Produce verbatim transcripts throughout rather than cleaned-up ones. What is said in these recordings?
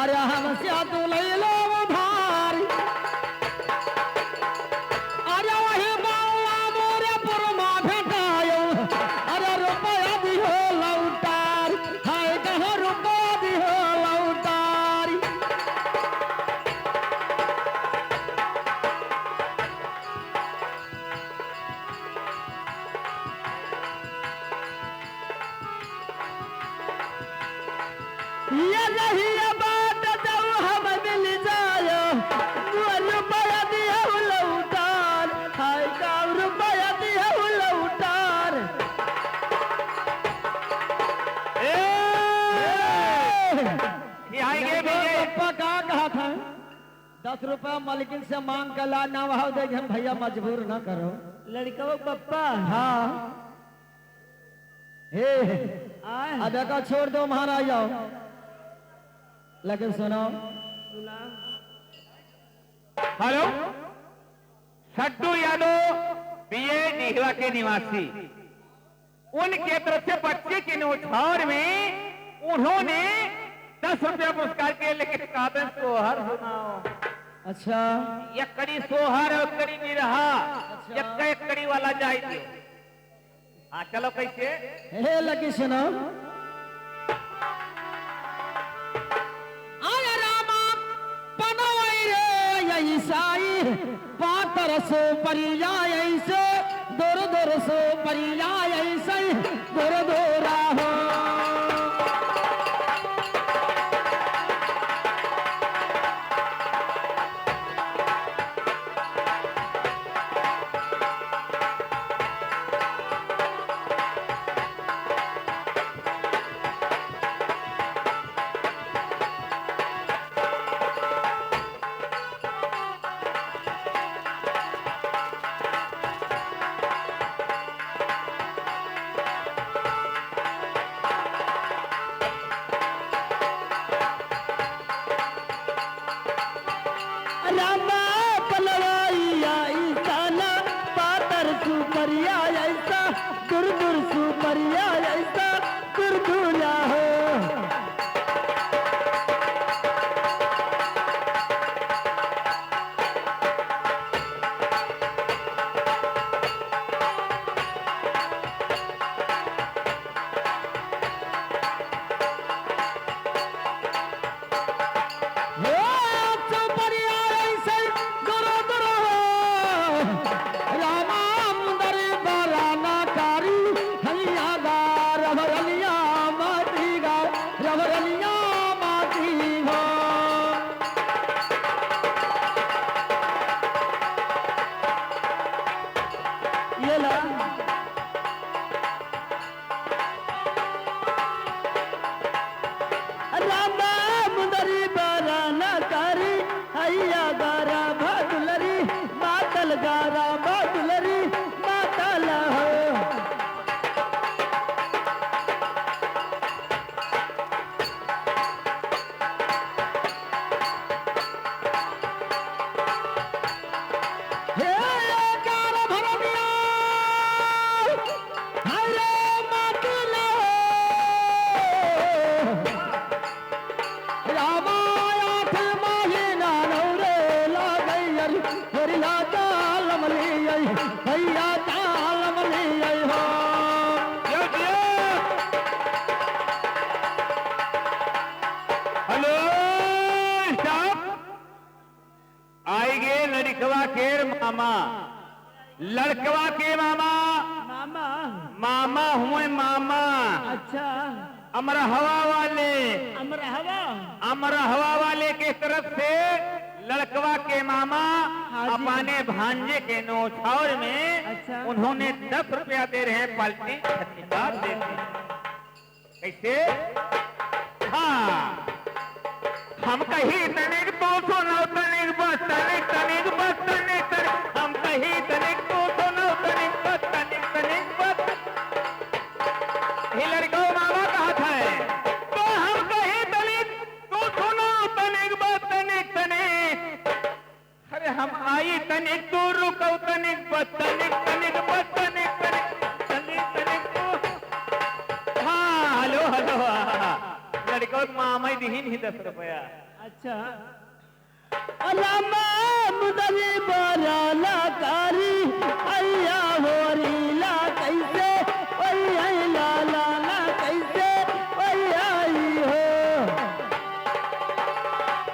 अरे हमसे तू लई लो उधार। अरे वही बाबा मोरे पुरमा भेटायो। अरे रुपया दिहो लौटार। हाय कहाँ रुपया दिहो लौटार। ये रही ये बात जब हम मिल जायो, दो रुपया दियो लौटार, हाय का रुपया दियो लौटार। ए! ए! ये आएंगे ये भी ये। पप्पा का कहा था? दस रुपया मलकिन से मांग के ला, ना वहाँ दे, हम भैया मजबूर ना करो। लड़का वो पप्पा। हाँ। हे, आय। अब एका छोड़ दो, महाराज आओ। लेकिन सुनो। सुना। हेलो, सड्डू यादव, बीए निहवा के निवासी, उनके तरफ से बच्चे के न्योछावर में उन्होंने दस रुपया पुरस्कार के, लेकिन काबे सोहर सुनाओ। अच्छा। एक कड़ी सोहर, एक कड़ी निरहा, अच्छा। एक, एक कड़ी वाला जाई दियो। हाँ, चलो कैसे? हे लगी सुनो। आय रामा पनवई रे यही साई, पातर सो परिया ऐसे, दूर दूर सो परिया ऐसे, दूर दूर हो। रामा पलवाइया इंसाना, पातर सुपरिया ऐसा, दूर दूर सुपरिया ऐसा, दूर दूर हो। ये ला। रामा मुंदरी बराना कारी, हैया गारा भादुलरी, मातल गारा भादुलरी, मातल हो। हे कार भरनिया, हाय रे माटी ना हो। रामा आठ महीना नौरे लागैया रे, होरिया ताल मलियै, भैया ताल मलियै हो। जियो, जियो। हेलो, स्टाफ। आइगे लड़कवा के मामा, लड़कवा के मामा, मामा। मामा हुए मामा। अच्छा। अमरहवा वाले, अमरहवा। अमरहवा वाले के तरफ से लड़कवा के मामा हाँ जी। अपने भांजे के नौछावर में अच्छा। उन्होंने दस रुपया दे रहे हैं, पार्टी छत्तीस दे रहे हैं। कैसे? हाँ। हम कही तनिक, तू सुनाओ तनिक, बस तनिक, तनिक, बस तनिक, तनिक। हम कही तनिक, तू सुनाओ तनिक, बस तनिक, तनिक, बस। ये लड़का मामा कहा था, तो हम कही तनिक, तू सुनाओ तनिक, बस तनिक, तनिक। अरे हम आई तनिक तू रुकौ तनिक बस तनिक तनिक बस तनिक तनिक तनिक तनिक तू। हाँ, हेलो, हेलो, हाँ, हाँ। लड़कवा के मामा ही दिहिन ही दस रुपया। अच्छा। अलामा मुदरी बारा लाकारी, अइया होरी ला कैसे, ओई आई ला ला ला कैसे, ओई आई हो।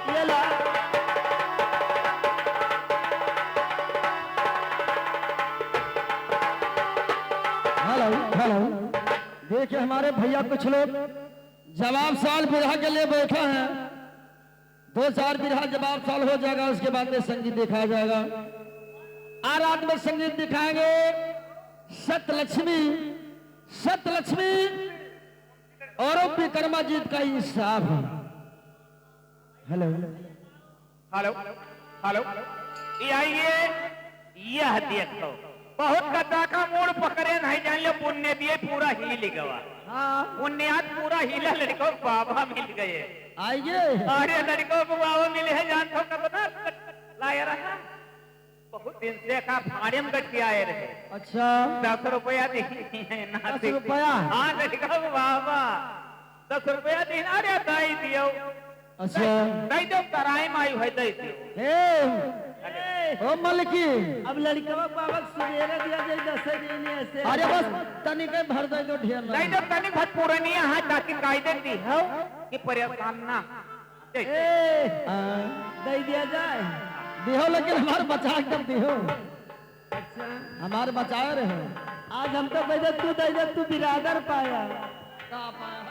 ये ला। हेलो, हेलो। देखिए, हमारे भैया कुछ लोग जवाब सवाल बिरहा के लिए बैठा है। दो चार बिरहा जवाब सवाल हो जाएगा, उसके बाद में संगीत दिखाया जाएगा। आ रात में संगीत दिखाएंगे सतलक्ष्मी, सतलक्ष्मी और विक्रमाजीत का इंसाफ। हेलो। हेलो, हेलो। ये आइए, यह देखो, बहुत गद्दा का मूड़ पकड़े नहीं, जान लो पुण्य दिए पूरा हिल गवा। हाँ। पुण्यात पूरा हिला, लड़को बाबा मिल गए। आइए। अरे लड़को को बाबा मिले है, जान तो कब ना लाया रहा। बहुत दिन से का फाड़े में गठियाए रहे। अच्छा। दस रुपया दी है ना दस रुपया? हाँ, लड़का को बाबा। दस रुपया दी, अरे दई दियो। अच्छा। दई, दई दो, कराई माई है, दई दियो। हे, अरे। ओ मलकिन। अब लड़कवा को बाबा सुबेरे दिया जाए, दस दिन ऐसे। अरे बस तनिक भर दे दो, ढेर ना। दई दो, तनिक भर पुरनिया है, ताकि कायदे दी हो कि परेशान ना। ए, हाँ। दे दिया जाए। दिहो, लेकिन हमार बचा के दिहो। अच्छा। हमार बचाए रहे। आज हम तो कह दे, तू दे दे, तू बिरादर पाया। का पाया?